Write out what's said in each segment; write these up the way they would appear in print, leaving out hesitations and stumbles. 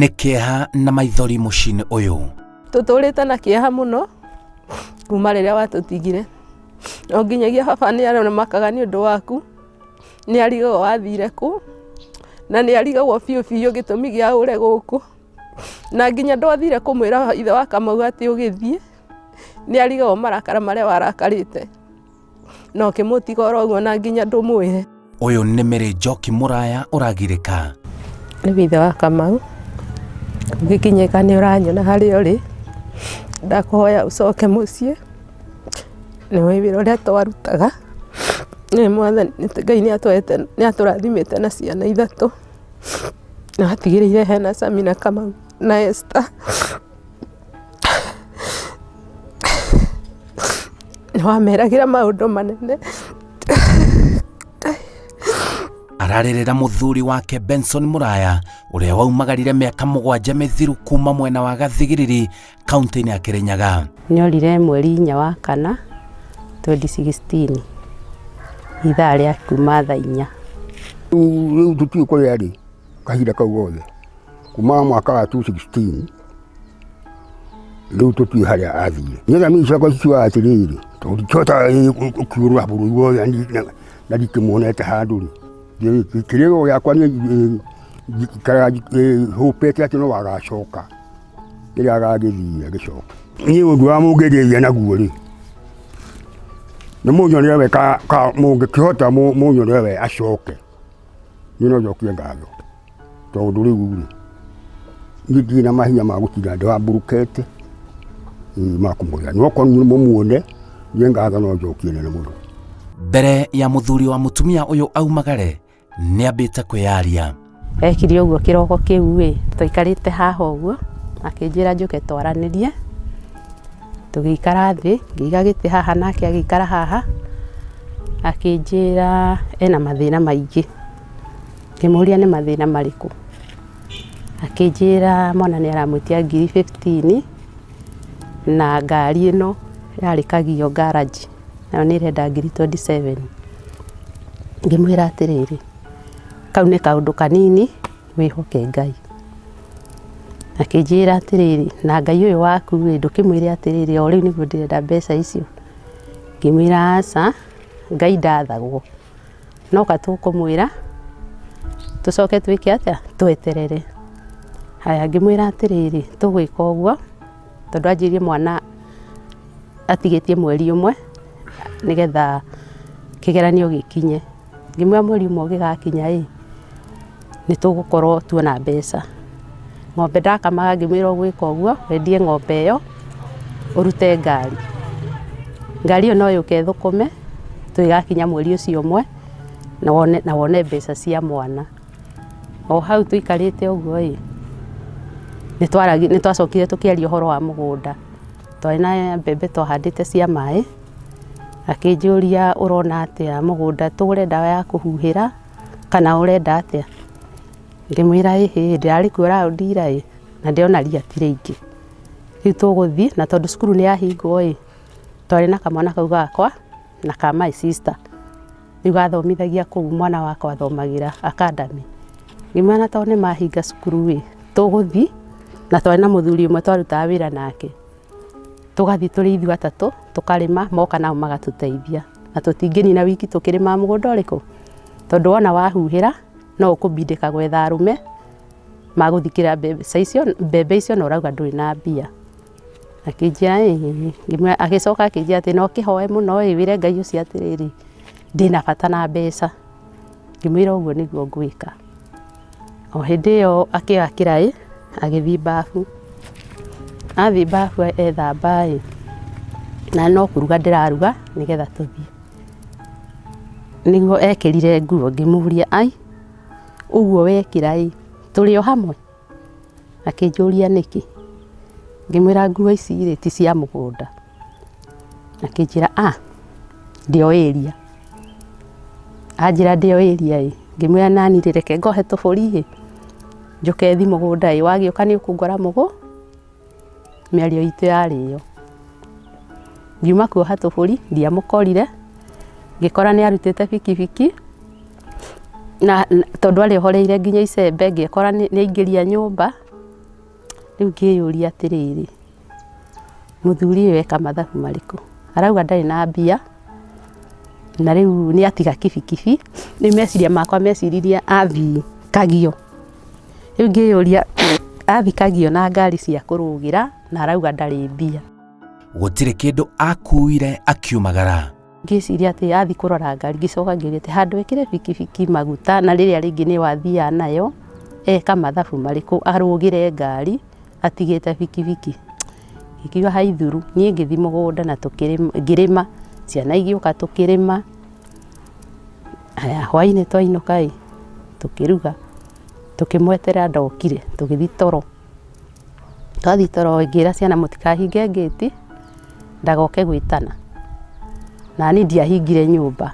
Nĩ kĩeha na maithori mũciĩ-inĩ ũyũ. Tũtũrĩte na kĩeha mũno kuma rĩrĩa watũtigire. O nginyagia baba nĩ aremakaga nĩ ũndũ waku, nĩ arigagwo wathire kũ, na nĩ arigagwo biũ biũ gĩtũmi gĩa ũre gũkũ. Na nginya ndwathire kũmwĩra ithe wa Kamau atĩ ũgĩthiĩ, nĩ arigagwo marakara marĩa warakarĩte. Na ũkĩmũtiga oro ũguo na nginya ndũmwĩre. Ũyũ nĩ Mary Njoki Mũraya ũragirĩka. Rĩu ithe wa Kamau, ũngĩkinyĩka nĩ ũranyona harĩa ũrĩ, ndakũhoya ũcoke mũciĩ, nĩ ũĩ wĩra ũrĩa twarutaga, nĩ Mwathani Ngai nĩ atũrathimĩte na ciana ithatũ, na atigĩrĩire hena Sami na Kamau na Esther. Nĩ wameragĩra maũndũ manene. Ararĩrĩra mũthuri wake Benson Mũraya ũrĩa waumagarire mĩaka 7 mĩthiru kuma mwena wa Gathigiriri kaunti-inĩ ya Kirinyaga. Nĩorire mweri 4 wa kana 2016 ithaa rĩa kuma thaa 4. Rĩu tũtiũĩ kũrĩa arĩ kahinda kau gothe kuma mwaka wa 2016 rĩu tũtiũĩ harĩa athire. Nĩ thamiri ciakwa cikiugaga atĩrĩrĩ, tondũ ndingĩhota kũũrũra bũrũri wothe na ndikĩmuonete handũ rĩ, kĩrĩro gĩakwa niĩ njikaraga hũpĩte atĩ no agacoka rĩrĩa agagĩthiĩ agĩcoke. Niĩ ũndũ ũrĩa mũngĩndeithia naguo rĩ, nĩ mũnyonere we mũngĩkĩhota mũnyonere we acoke, niĩ no njokie ngatho. Tondũ rĩu rĩ, niĩ ndirĩ na mahinya ma gũtinda ndambũrũkĩte ma kũmũrĩra, no korwo mũmuone, niĩ ngatho no njokie nene mũno. Mbere ya mũthuri wa mũtumia ũyũ aumagare, nĩambĩte kwĩyaria. Ekire ũguo kĩroko kĩu ĩ, twaikarĩte haha ũguo, akĩnjĩra njũke twaranĩrie, tũgĩikara thĩ, ngĩiga gĩtĩ haha nake agĩikara haha, akĩnjĩra ena mathĩna maingĩ. Ngĩmũria nĩ mathĩna marĩkũ, akĩnjĩra mwana nĩ aramwĩtia ngiri 15 na ngari ĩno yarĩ Kagio garage nayo nĩ ĩrenda ngiri 27. Ngĩmwĩra atĩrĩrĩ, kau nĩ kaũndũ kanini wĩhoke Ngai. Akĩnjĩra atĩrĩrĩ, na Ngai ũyũ waku rĩ, ndũkĩmwĩre atĩrĩrĩ o rĩu nĩguo ndĩrenda mbeca icio. Ngĩmwĩra aca, Ngai ndathagwo. No ka tũkũmwĩra tũcoke twĩke atĩa, tweterere. Haya ngĩmwĩra atĩrĩrĩ, tũgwĩka ũguo, tondũ anjĩrire mwana atigĩtie mweri ũmwe nĩgetha kĩgeranio gĩkinye. Ngĩmwĩra mweri ũmwe ũngĩgakinya ĩ, nĩ tũgũkorwo tuona mbeca. Ng'ombe ndakamaga ngĩmwĩra ũgwĩka ũguo, wendie ng'ombe ĩyo, ũrute ngari. Ngari ĩyo no yũke ĩthũkũme, tũgĩgakinya mweri ũcio ũmwe, na wone mbeca cia mwana. O hau tũikarĩte ũguo ĩ, nĩ twacokire tũkĩaria ũhoro wa mũgũnda. Twarĩ na mbembe twahandĩte cia maĩ, akĩnjũria ũrona atĩa mũgũnda tũgũre ndawa ya kũhuhĩra kana ũrenda atĩa? Ngĩmwĩra ĩhĩ, ndĩrarĩ kuo round ira ĩ, na ndĩrona ria ti rĩingĩ. Rĩu tũgũthiĩ na tondũ cukuru nĩ yahingwo ĩ, twarĩ na kamwana kau gakwa na ka my sister, rĩu gathomithagia kũu mwana wakwa athomagĩra academy. Ngĩmwĩra na tondũ nĩ mahinga cukuru ĩ, tũgũthiĩ na twarĩ na mũthuri ũmwe twarutaga wĩra nake. Tũgathiĩ tũrĩ ithuĩ atatũ, tũkarĩma, moka nao magatũteithia. Na tũtingĩnina wiki tũkĩrĩmaga mũgũnda ũrĩkũ? Tondũ wona wahuhĩra, no ũkũbindĩka gwetha arũme, magũthikĩra mbeca icio, mbembe icio na ũrauga ndũrĩ na mbia. Akĩnjĩra ĩĩ, agĩcoka akĩnjĩra atĩ na ũkĩhoe mũno ĩ, wĩre Ngai ũcio atĩrĩrĩ, ndĩna bata na mbeca. Ngĩmwĩra ũguo nĩguo ngwĩka. O hĩndĩ ĩyo akĩoya kĩraĩ agĩthiĩ mbabu. Athiĩ mbabu ethamba ĩ, na no kũruga ndĩraruga nĩgetha tũthiĩ. Nĩguo ekĩrire nguo ngĩmũria, ai ũguo wekĩra ĩ, tũrĩ o hamwe? Akĩnjũria nĩkĩ? Ngĩmwĩra nguo ici rĩ ti cia mũgũnda. Akĩnjĩra a ndĩoĩ area. Anjĩra ndĩoĩ area ĩ, ngĩmwĩra nani rĩ reke ngohe tũbũri ĩ, njũke thiĩ mũgũnda ĩ, wagĩũka nĩ ũkũngora mũgũnda? Mĩario itũ yarĩ ĩyo. Ngiuma kuoha tũbũri ndiamũkorire, ngĩkora nĩ arutĩte bikibiki, na tondũ arĩ ohoreire nginya icembe ngĩkora nĩ aingĩria nyũmba. Rĩu ngĩyũria atĩrĩrĩ, mũthuri ũyũ eka mathabu marĩkũ? Arauga ndarĩ na mbia, na rĩu nĩ atiga kibikibi. Rĩu meciria makwa meciririe athiĩ Kagio. Rĩu ngĩyũria athiĩ Kagio na ngari cia kũrũgĩra na arauga ndarĩ mbia. Gũtirĩ kĩndũ akuire akiumagara. Ngĩciria atĩ athiĩ kũrora ngari, ngĩcoka ngĩũria atĩ handũ ekĩre bikibiki maguta na rĩrĩa rĩngĩ nĩyo athiaga nayo, eka mathabu marĩkũ arũgĩre ngari atigĩte bikibiki. Ngĩkiuga haithuru, niĩ ngĩthiĩ mũgũnda na ngĩrĩma, ciana igĩũka tũkĩrĩma, haya hwainĩ twainũka ĩ, tũkĩruga, tũkĩmweterera ndokire, tũgĩthiĩ toro. Twathiĩ toro ngĩra ciana mũtikahinge ngĩti, ndagoke gwĩtana. Nani ndiahingire nyũmba,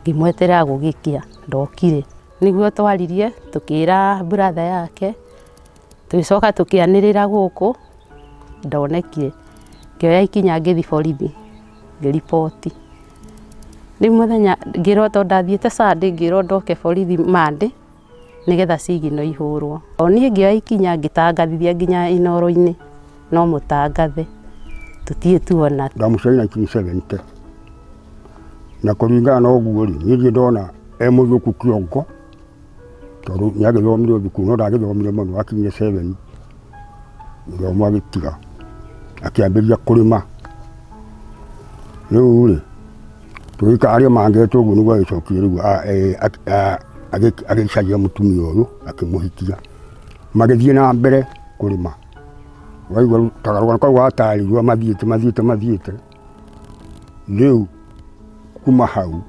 ngĩmweterera gũgĩkĩa, ndokire. Nĩguo twaririe, tũkĩra brother yake, tũgĩcoka tũkĩanĩrĩra gũkũ, ndonekire. Ngĩoya ikinya ngĩthiĩ borithi, ngĩriboti. Rĩu mũthenya ngĩrwo tondũ ndathiĩte Sunday ngĩrwo ndoke borithi Monday, nĩgetha cigino ihũrwo. O niĩ ngĩoya ikinya ngĩtangathithia nginya Inooro-inĩ, no mũtangathe, tũtirĩ tuona. Ndamũciarire 1970 na kũringana na ũguo rĩ, niĩ ndirĩ ndona e mũthũku kĩongo, tondũ nĩ agĩthomire thukuru no ndagĩthomire mũno akinyire seven, gĩthomo agĩtiga, akĩambĩrĩria kũrĩma. Rĩu rĩ, Tũgĩikara arĩmangĩte ũguo nĩguo agĩcokire rĩu agĩcaria mũtumia ũyũ akĩmũhikia. Magĩthiĩ na mbere kũrĩma. Waigua ta karũgano kau gatarĩrio mathiĩte mathiĩte mathiĩte, rĩu kuma hau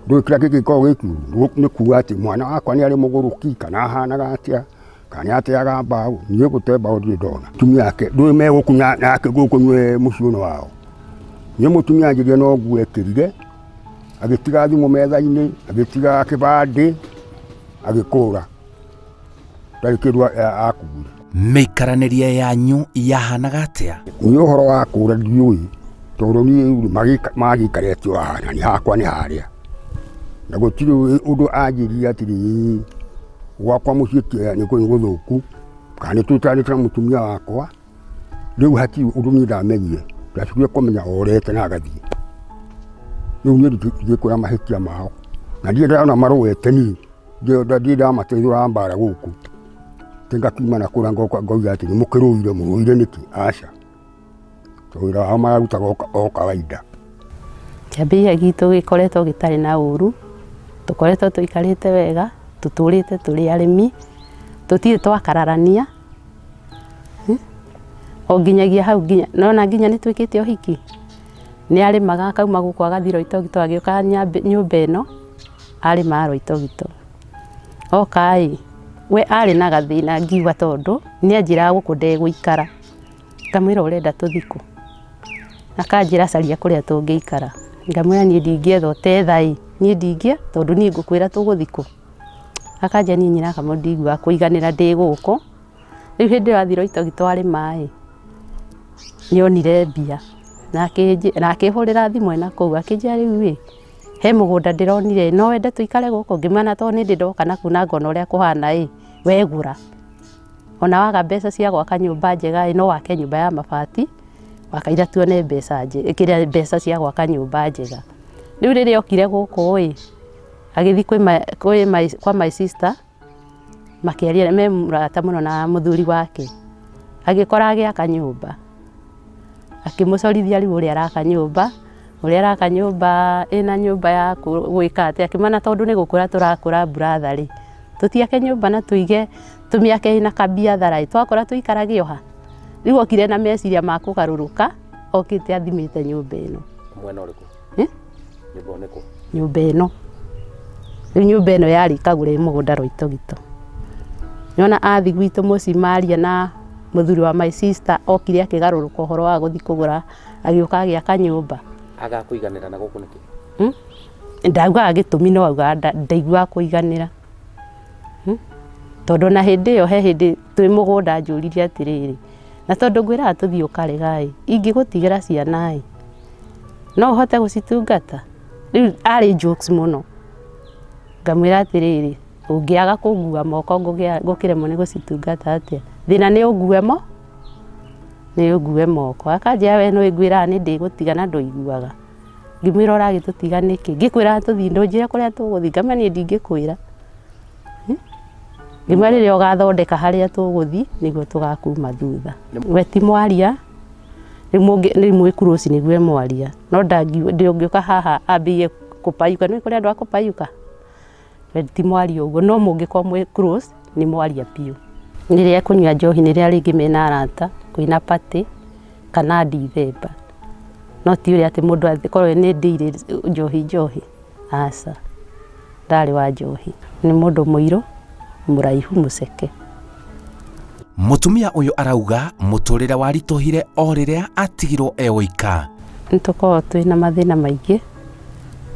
ndũĩ kĩrĩa kĩngĩkorwo gĩ kĩũru nĩ kuga atĩ mwana wakwa nĩ arĩ mũgũrũki kana ahanaga atĩa. Kana nĩ ateaga mbaũ, niĩ gũte mbaũ ndirĩ ndona. Mũtumia wake ndũĩ megũkũ nake gũkũ nyue mũciĩ ũyũ wao. Niĩ mũtumia anjĩrire no nguo ekĩrire, agĩtiga thimũ metha-inĩ, agĩtiga kĩbandĩ, agĩkũra. Ndarĩ kĩndũ akuire. Mĩikaranĩrie yanyu yahanaga atĩa? Niĩ ũhoro wa kũra ndiũĩ, tondũ niĩ rĩu magĩikarĩte o haha na niĩ hakwa nĩ harĩa. Na gũtirĩ ũndũ anjĩrire atĩrĩrĩ, gwakwa mũciĩ nĩ gũthũku, kana nĩ tũikaranĩte na mũtumia wakwa, rĩu hatirĩ ũndũ niĩ ndamenyire, ndacokire kũmenya orete na agathiĩ. Rĩu niĩ ndingĩkwĩra mahĩtia mao, na ndirĩ ndona marũĩte niĩ, ndirĩ ndamateithũra mbara gũkũ, atĩ ngakiuma na kũrĩa ngoka ngauga atĩ nĩ mũkĩrũire, mũrũire nĩkĩ, aca. Tondũ wĩra wao mararutaga o kawaida. Kĩambĩrĩria gitũ gĩkoretwo gĩtarĩ na ũru, tũkoretwo tũikarĩte wega, tũtũrĩte tũrĩ arĩmi, tũtirĩ twakararania, o nginyagia hau nginya, nĩ wona nginya nĩ twĩkĩte ũhiki, nĩ arĩmaga akauma gũkũ agathiĩ Loitoktok agĩũka nyũmba ĩno, arĩmaga Loitoktok. Oka ĩ, we arĩ na gathĩna ngiuga tondũ nĩ anjĩraga gũkũ ndegũikara. Ngamwĩra ũrenda tũthiĩ kũ? Akanjĩra caria kũrĩa tũngĩikara. Ngamwĩra niĩ ndingĩetha ũtetha ĩ, niĩ ndingĩ tondũ niĩ ngũkwĩra tũgũthiĩ kũ? Akanjĩra niĩ nyina Kamau ndiguaga kũiganĩra ndĩ gũkũ. Rĩu hĩndĩ ĩyo athiĩ Loitoktok arĩma ĩ, nĩ onire mbia na akĩhũrĩra thimũ ena kũu akĩnjĩra rĩu ĩ, he mũgũnda ndĩronire ĩ, no wende tũikare gũkũ? Ngĩmwĩra na tondũ nĩ ndĩ ndoka nakũu na ngona ũrĩa kũhana ĩ, we gũra. Ona waga mbeca cia gwaka nyũmba njega ĩ, no wake nyũmba ya mabati, wakaira tuone mbeca kĩrĩa mbeca cia gwaka nyũmba njega. Rĩu rĩrĩa okire gũkũ ĩ, agĩthiĩ kwĩ my kwa my sister, makĩaria me mũrata mũno na mũthuri wake, agĩkora agĩaka nyũmba, akĩmũcorithia rĩu ũrĩa araka nyũmba, ũrĩa araka nyũmba ĩna nyũmba ya gwĩka atĩa, akĩmwĩra tondũ nĩ gũkũra tũrakũra brother rĩ, tũtiake nyũmba na tũige tũmĩake ĩna kabiathara ĩ, twakũra tũikarage o ha? Rĩu okire na meciria ma kũgarũrũka, okĩte athimĩte nyũmba ĩno. Mwena ũrĩkũ? Nyũmba ĩyo nĩ kũ? Nyũmba ĩno. Rĩu nyũmba ĩno yarĩ kagũre mũgũnda Loitoktok. Nĩwona athiĩ gwitũ mũciĩ maria na mũthuri wa my sister okire akĩgarũrũka ũhoro wa gũthiĩ kũgũra agĩũka agĩaka nyũmba. Aga kũiganĩra na gũkũ nĩkĩ? Ndaugaga gĩtũmi no augaga ndaiguaga kũiganĩra. Tondũ ona hĩndĩ ĩyo he hĩndĩ twĩ mũgũnda anjũririe atĩrĩrĩ, na tondũ ngwĩraga tũthiĩ ũkarega ĩ, ingĩgũtigĩra ciana ĩ, no ũhote gũcitungata? Rĩu arĩ jokes mũno. Ngamwĩra atĩrĩrĩ, ũngĩaga kũngua moko ngũkĩremwo nĩ gũcitungata atĩa? Thĩna nĩ ũngue mo nĩ ũngue moko. Akanjĩra we nĩ ngwĩraga nĩ ndĩgũtiga na ndũiguaga. Ngĩmwĩra ũragĩtũtiga nĩkĩ? Ngĩkwĩraga tũthiĩ ndũnjĩre kũrĩa tũgũthiĩ. Ngamwĩra niĩ ndingĩkwĩra. Ngĩmwĩra rĩrĩa ũgathondeka harĩa tũgũthiĩ nĩguo tũgakuma thutha. We ti mwaria, rĩu mwĩ close nĩguo e mwaria. No ndũngĩũka haha ambĩrĩrie kũpayuka. Nĩũĩ kũrĩ andũ a kũpayuka? We ti mwaria ũguo, no mũngĩkorwo mwĩ close nĩ mwaria biũ. Rĩrĩa ekũnyua njohi nĩ rĩrĩa rĩngĩ mena arata, kwĩna party kana Ndithemba. No ti ũrĩa atĩ mũndũ akorwo nĩ daily njohi njohi, aca, ndarĩ wa njohi. Nĩ mũndũ mũirũ, mũraihu, mũceke. Mũtumia ũyũ arauga mũtũrĩre waritũhire o rĩrĩa atigirwo e ũika. Nĩ tũkoragwo twĩna mathĩna maingĩ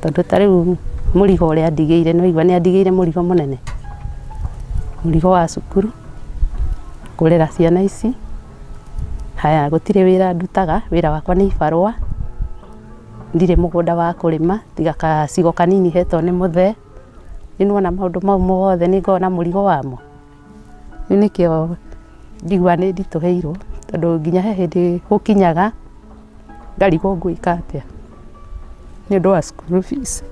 tondũ ta rĩu mũrigo ũrĩa andigĩire nĩ waigua nĩ andigĩire mũrigo mũnene, mũrigo wa cukuru, kũrera ciana ici, haya gũtirĩ wĩra ndutaga, wĩra wakwa nĩ ibarũa, ndirĩ mũgũnda wa kũrĩma tiga gacigo kanini hetwo nĩ mũthee, rĩu nĩ wona maũndũ mau mothe nĩ ngoragwo na mũrigo wamo. Rĩu nĩkĩo njiguaga nĩ nditũhĩirwo tondũ nginya he hĩndĩ gũkinyaga ngarigwo ngwĩka atĩa nĩ ũndũ wa school fees.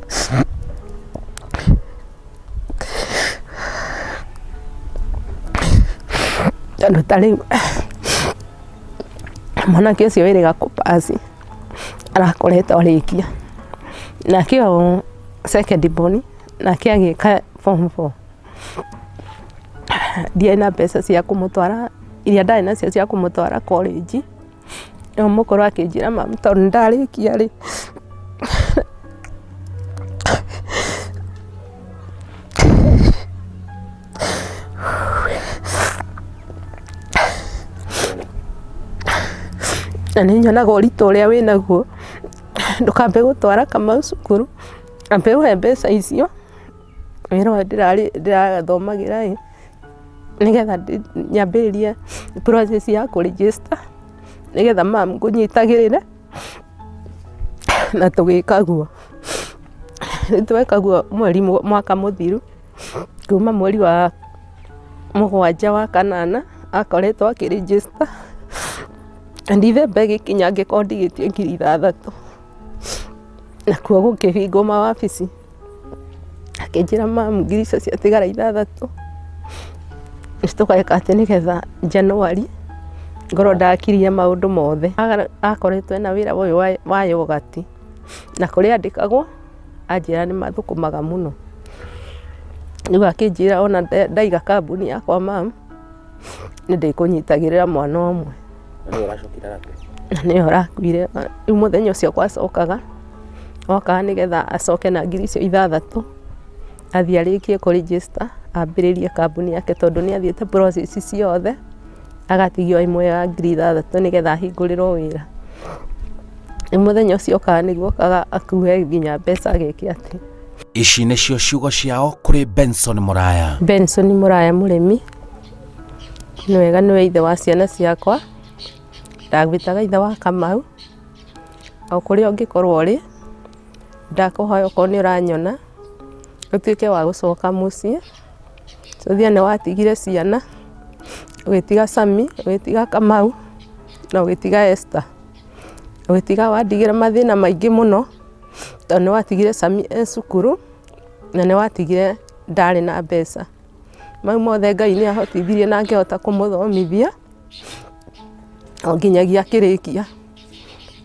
Tondũ ta rĩu mwanake ũcio wĩrĩga kũ pass arakoretwo arĩkia, nake ũyũ second born nake agĩka form four. Ndiarĩ na mbeca cia kũmũtwara, iria ndarĩ nacio cia kũmũtwara college, no mũkũrũ akĩnjĩra mami tondũ nĩ ndarĩkia rĩ, na nĩ nyonaga ũritũ ũrĩa wĩnaguo, ndũkambe gũtwara Kamau cukuru, ambe ũhe mbeca icio. Wĩra ũyũ ndĩrathomagĩra ĩ, nĩgetha nyambĩrĩrie process ya kũ register nĩgetha ma'am ngũnyitagĩrĩre na tũgĩka guo. Rĩu tweka guo mweri mwaka mũthiru, kuma mweri wa mũgwanja wa kanana akoretwo akĩ register, na Ndithemba ĩgĩkinya ngĩkorwo ndigĩtie 6,000, nakuo gũkĩhingwo mawabici. Akĩnjĩra ma'am ngiri icio ciatigara 6 tũgeka atĩ nĩgetha January ngorwo ndakiria maũndũ mothe. Akoretwo ena wĩra ũyũ wa yogati na kũrĩa andĩkagwo anjĩra nĩ mathũkũmaga mũno. Rĩu akĩnjĩra ona ndaiga kambuni yakwa ma'am nĩ ndĩkũnyitagĩrĩra mwana ũmwe. Na nĩwe ũrakuire. Rĩu mũthenya ũcio gwacokaga okaga nĩgetha acoke na 6,000 athiĩ arĩkie kũ register ambĩrĩrie kambuni yake tondũ nĩ athiĩte process ciothe agatigio ĩmwe ya 6,000 nĩgetha ahingũrĩrwo wĩra. Rĩu mũthenya ũcio okaga nĩguo okaga akue nginya mbeca ageke atĩ. Ici nĩcio ciugo ciao kũrĩ Benson Mũraya. Benson Mũraya mũrĩmi, nĩ wega nĩwe ithe wa ciana ciakwa, ndagwĩtaga ithe wa Kamau. O kũrĩa ũngĩkorwo ũrĩ, ndakũhoya okorwo nĩ ũranyona, ũtuĩke wa gũcoka mũciĩ, tũthiĩ nĩ watigire ciana, ũgĩtiga Sami, ũgĩtiga Kamau, na ũgĩtiga Esther. Ũgĩtiga wandigĩra mathĩna maingĩ mũno, tondũ nĩ watigire Sami e cukuru, na nĩ watigire ndarĩ na mbeca. Mau mothe Ngai nĩ ahotithirie na ngĩhota kũmũthomithia. O nginyagia akĩrĩkia.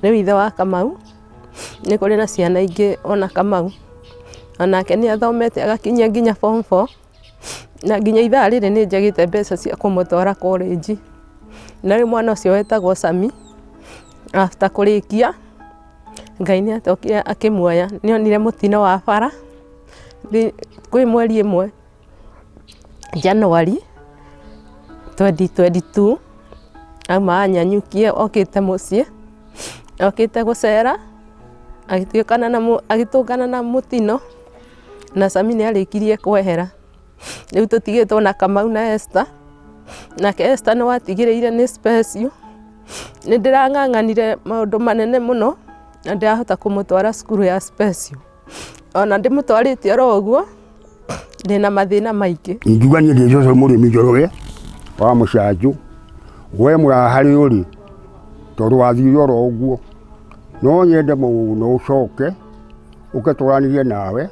Rĩu ithe wa Kamau nĩ kũrĩ na ciana ingĩ ona Kamau, onake nĩ athomete agakinyia nginya form four, na nginya ithaa rĩrĩ nĩ njagĩte mbeca cia kũmũtwara college. Na rĩu mwana ũcio wetagwo Sami, after kũrĩkia, Ngai nĩ acokire akĩmuoya, nĩ onire mũtino wa bara, kwĩ mweri ĩmwe. January 2022 auma Nanyuki okĩte mũciĩ, okĩte gũcera agĩtũngana na mũtino na Sami nĩ arĩkirie kwehera. Rĩu tũtigĩtwo na Kamau na Esther, nake Esther nĩ watigĩrĩire nĩ special. Nĩ ndĩrang'ang'anire maũndũ manene mũno na ndĩrahota kũmũtwara cukuru ya special. Ona ndĩmũtwarĩte oro ũguo ndĩna mathĩna maingĩ. Ingiuga niĩ ndĩ cũcũ mũrĩmi Njoroge wa Mũcanjũ. We mũraha harĩ ũrĩ, tondũ wathire oro ũguo, no nyende mũno ũcoke ũke twaranĩrie nawe,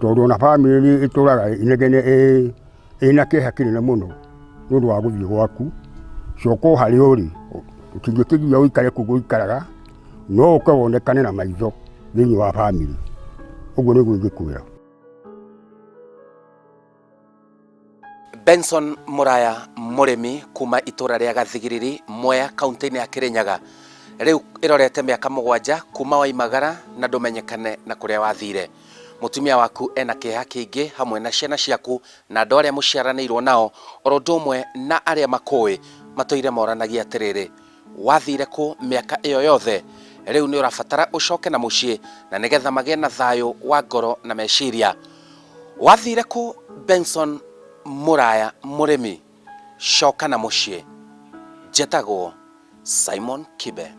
tondũ ona bamĩrĩ nĩ ĩtũraga inegene ĩna kĩeha kĩnene mũno nĩ ũndũ wa gũthiĩ gwaku. Coka o harĩa ũrĩ, tũtingĩkĩgiria ũikare kũu ũikaraga, no ũke wonekane na maitho thĩinĩ wa bamĩrĩ. Ũguo nĩguo ingĩkwĩra. Benson Muraya mũrĩmi kuma itũra rĩa Gathigiriri Mwea kaunti-inĩ ya Kirinyaga rĩu ĩrorete mĩaka mũgwanja kuma waimagara na ndũmenyekane na kũrĩa wathire. Mũtumia waku ena kĩeha kĩingĩ hamwe na ciana ciaku na andũ arĩa mũciaranĩirwo nao oro ũndũ ũmwe na arĩa makũĩ matũire moranagia atĩrĩrĩ, wathire kũ mĩaka ĩyo yothe? Rĩu nĩ ũrabatara ũcoke na mũciĩ na nĩgetha magĩe na thayũ wa ngoro na meciria. Wathire kũ Benson Mũraya mũrĩmi? Coka na mũciĩ. Njetagwo Simon Kibe.